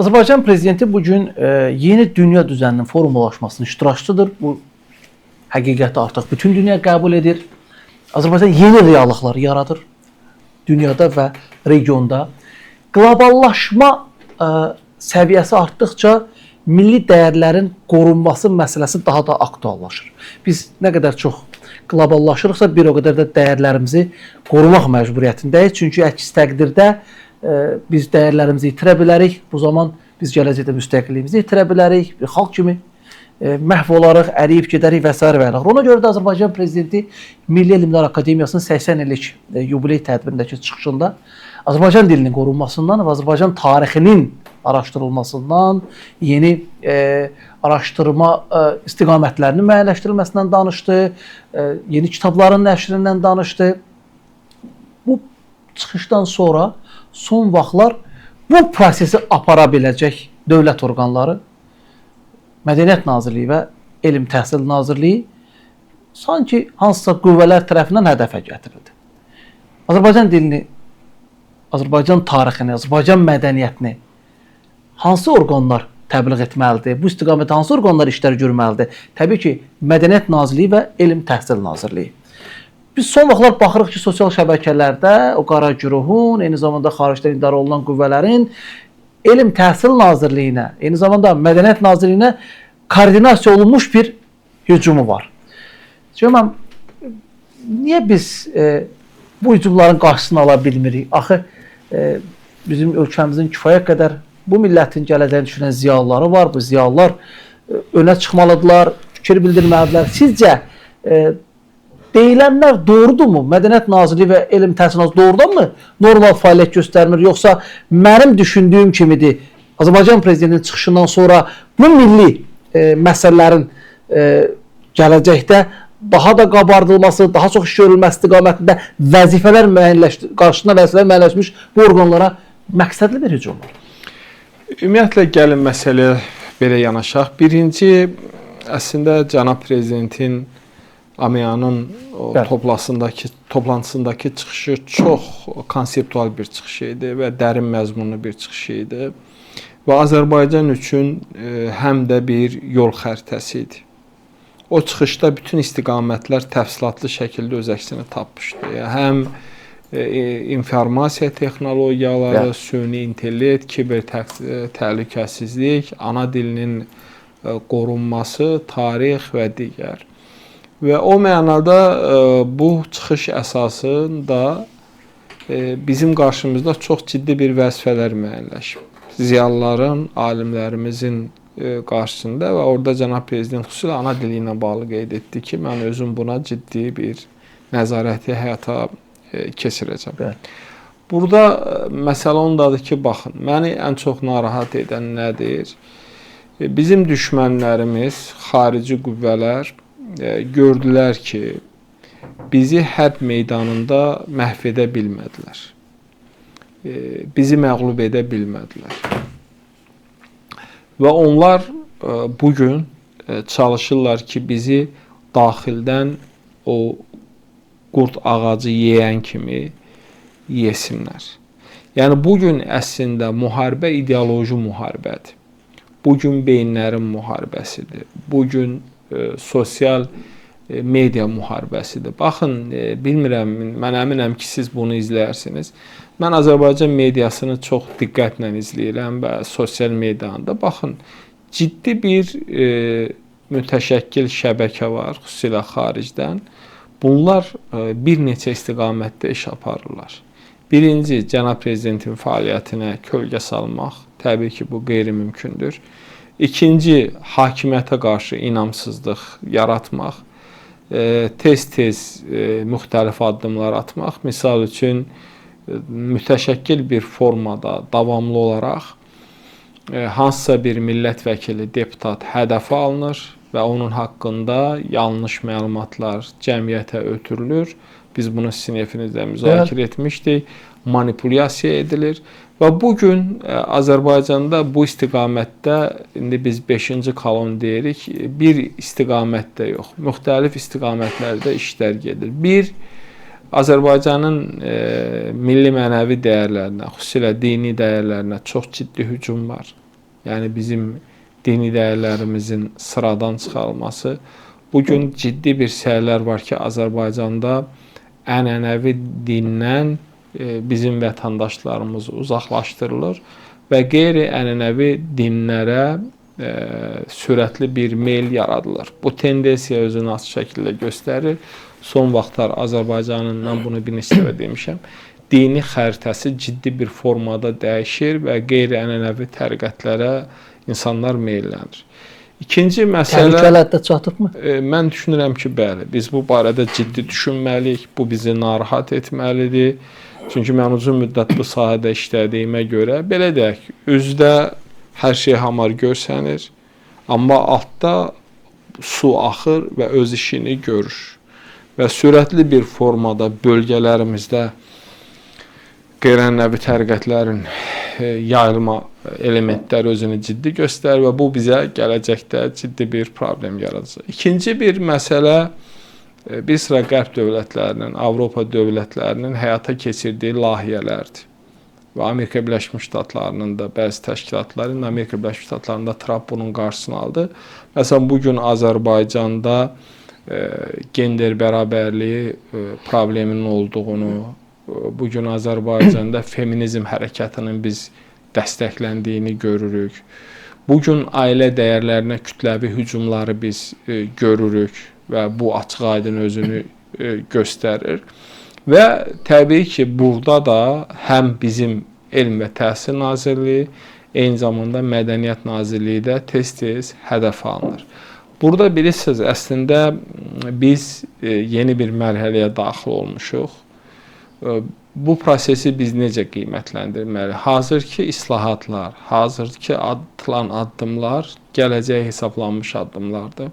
Azərbaycan prezidenti bu gün yeni dünya düzəninin formalaşmasının iştirakçıdır. Bu həqiqəti artıq bütün dünya qəbul edir. Azərbaycan yeni reallıqlar yaradır dünyada və regionda. Qloballaşma səviyyəsi artdıqca milli dəyərlərin qorunması məsələsi daha da aktuallaşır. Biz nə qədər çox qloballaşırıqsa, bir o qədər də dəyərlərimizi qorumaq məcburiyyətindəyik. Çünki əks təqdirdə biz dəyərlərimizi itirə bilərik. Bu zaman biz gələcəkdə müstəqilliyimizi itirə bilərik. Bir xalq kimi məhv olarıq, əriyib gedərik və s. və ilaxır. Ona görə də Azərbaycan prezidenti Milli Elmlər Akademiyasının 80 illik yubiley tədbirindəki çıxışında Azərbaycan dilinin qorunmasından və Azərbaycan tarixinin araşdırılmasından, yeni araşdırma istiqamətlərinin müəyyənləşdirilməsindən danışdı, yeni kitabların nəşrindən danışdı. Bu çıxışdan sonra son vaxtlar bu prosesi apara biləcək dövlət orqanları, Mədəniyyət Nazirliyi və Elm Təhsil Nazirliyi sanki hansısa qüvvələr tərəfindən hədəfə gətirildi. Azərbaycan dilini, Azərbaycan tarixini, Azərbaycan mədəniyyətini hansı orqanlar təbliğ etməlidir? Bu istiqamətdə hansı orqanlar işlər görməlidir? Təbii ki, Mədəniyyət Nazirliyi və Elm Təhsil Nazirliyi. Biz son vaxtlar baxırıq ki, sosial şəbəkələrdə o qara güruhun, eyni zamanda xaricdən idarə olunan qüvvələrin Elm Təhsil Nazirliyinə, eyni zamanda Mədəniyyət Nazirliyinə koordinasiya olunmuş bir hücumu var. Cəmam, niyə biz bu hücumların qarşısını ala bilmirik? Axı bizim ölkəmizin kifayət qədər bu millətin gələcəyini düşünən ziyalıları var. Bu ziyalılar önə çıxmalıdırlar, fikir bildirməlidirlər. Sizcə deyilənlər doğrudurmu? Mədəniyyət Nazirliyi və Elm Təhsil Nazirliyi doğrudanmı normal fəaliyyət göstərmir? Yoxsa mənim düşündüyüm kimidir? Azərbaycan prezidentinin çıxışından sonra bu milli məsələlərin gələcəkdə daha da qabardılması, daha çox iş görülməsi istiqamətində vəzifələr müəyyənləşdi, qarşısında vəzifələr müəyyənləşmiş bu orqanlara məqsədli bir hücum var. Ümumiyyətlə, gəlin məsələyə belə yanaşaq. Birinci, əslində cənab prezidentin AMEA-nın toplantısındakı çıxışı çox konseptual bir çıxış idi və dərin məzmunlu bir çıxış idi. Və Azərbaycan üçün həm də bir yol xəritəsi idi. O çıxışda bütün istiqamətlər təfsilatlı şəkildə öz əksini tapmışdı. Yəni, həm informasiya texnologiyaları, süni intellekt, kiber təhlükəsizlik, ana dilinin qorunması, tarix və digər. Və o mənada bu çıxış əsasında bizim qarşımızda çox ciddi bir vəzifələr müəyyənləşib. Ziyalıların, alimlərimizin qarşısında və orada cənab prezident xüsusilə ana dili ilə bağlı qeyd etdi ki, mən özüm buna ciddi bir nəzarəti həyata keçirəcəm. Bəli. Burada məsələ ondadır ki, baxın, məni ən çox narahat edən nədir? Bizim düşmənlərimiz, xarici qüvvələr gördülər ki, bizi hərb meydanında məhv edə bilmədilər. Bizi məğlub edə bilmədilər. Və onlar bugün çalışırlar ki, bizi daxildən o qurd ağacı yeyən kimi yesinlər. Yəni, bugün əslində müharibə ideoloji müharibədir. Bugün beyinlərin müharibəsidir. Bugün sosial media müharibəsidir. Baxın, bilmirəm, mən əminəm ki, siz bunu izləyirsiniz. Mən Azərbaycan mediasını çox diqqətlə izləyirəm və sosial medianı da. Baxın, ciddi bir mütəşəkkil şəbəkə var, xüsusilə xaricdən. Bunlar bir neçə istiqamətdə iş aparırlar. Birinci, cənab prezidentin fəaliyyətinə kölgə salmaq. Təbii ki, bu qeyri-mümkündür. İkinci, hakimiyyətə qarşı inamsızlıq yaratmaq, tez-tez müxtəlif addımlar atmaq. Misal üçün, mütəşəkkil bir formada davamlı olaraq hansısa bir millət vəkili, deputat hədəfə alınır və onun haqqında yanlış məlumatlar cəmiyyətə ötürülür. Biz bunu sizin efinizdə müzakirə etmişdik. Manipulyasiya edilir. Və bugün Azərbaycanda bu istiqamətdə, indi biz 5-ci kolon deyirik, bir istiqamətdə yox, müxtəlif istiqamətlərdə işlər gedir. Bir, Azərbaycanın milli mənəvi dəyərlərinə, xüsusilə dini dəyərlərinə çox ciddi hücum var. Yəni bizim dini dəyərlərimizin sıradan çıxarılması. Bu gün ciddi bir səylər var ki, Azərbaycanda ənənəvi dindən bizim vətəndaşlarımız uzaqlaşdırılır və qeyri-ənənəvi dinlərə sürətli bir meyl yaradılır. Bu tendensiya özünü açıq şəkildə göstərir. Son vaxtlar Azərbaycanın, mən bunu bir neçə dəfə demişəm, dini xəritəsi ciddi bir formada dəyişir və qeyri-ənənəvi təriqətlərə insanlar meyllənir. İkinci məsələ... Təhlükəli həddə çatıbmı? Mən düşünürəm ki, bəli. Biz bu barədə ciddi düşünməliyik. Bu bizi narahat etməlidir. Çünki mən uzun müddət bu sahədə işlədiyimə görə, belə deyək, üzdə hər şey hamar görsənir, amma altda su axır və öz işini görür. Və sürətli bir formada bölgələrimizdə qeyri-ənənəvi təriqətlərin yayılma elementləri özünü ciddi göstərir və bu bizə gələcəkdə ciddi bir problem yaradacaq. İkinci bir məsələ, bir sıra Qərb dövlətlərinin, Avropa dövlətlərinin həyata keçirdiyi layihələrdir. Və Amerika Birləşmiş Ştatlarının da bəzi təşkilatları, Amerika Birləşmiş Ştatlarında Tramp bunun qarşısını aldı. Məsələn, bugün Azərbaycanda gender bərabərliyi probleminin olduğunu, bugün Azərbaycanda feminizm hərəkatının biz dəstəkləndiyini görürük. Bugün ailə dəyərlərinə kütləvi hücumları biz görürük və bu açıq-aydın özünü göstərir. Və təbii ki, burada da həm bizim Elm və Təhsil Nazirliyi, eyni zamanda Mədəniyyət Nazirliyi də tez-tez hədəf alınır. Burada bilirsiniz, əslində biz yeni bir mərhələyə daxil olmuşuq. Bu prosesi biz necə qiymətləndirməliyik? Hazırki islahatlar, hazırki atılan addımlar gələcəyə hesablanmış addımlardır.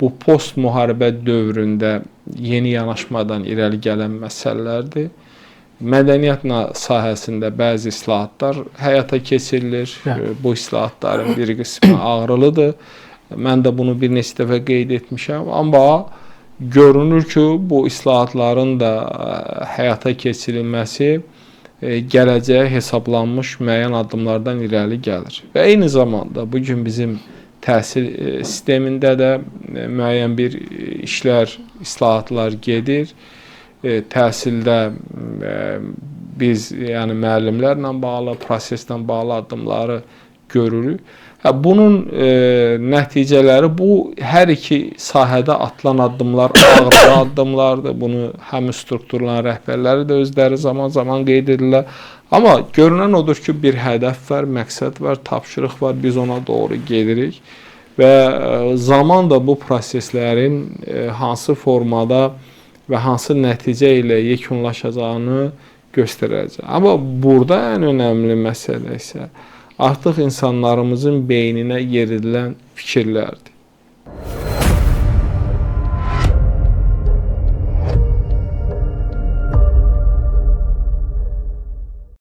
Bu post-müharibə dövründə yeni yanaşmadan irəli gələn məsələlərdir. Mədəniyyət sahəsində bəzi islahatlar həyata keçirilir. Bu islahatların bir qismi ağrılıdır. Mən də bunu bir neçə dəfə qeyd etmişəm. Amma görünür ki, bu islahatların da həyata keçirilməsi gələcəyə hesablanmış müəyyən addımlardan irəli gəlir. Və eyni zamanda bugün bizim təhsil sistemində də müəyyən bir işlər, islahatlar gedir. Təhsildə biz yəni müəllimlərlə bağlı, proseslə bağlı addımları görürük. Bunun nəticələri bu hər iki sahədə atılan addımlar ağrılı addımlardır. Bunu həmin strukturların rəhbərləri də özləri zaman-zaman qeyd edirlər. Amma görünən odur ki, bir hədəf var, məqsəd var, tapşırıq var, biz ona doğru gedirik və zaman da bu proseslərin hansı formada və hansı nəticə ilə yekunlaşacağını göstərəcək. Amma burada ən önəmli məsələ isə artıq insanlarımızın beyninə yeridilən fikirlərdir.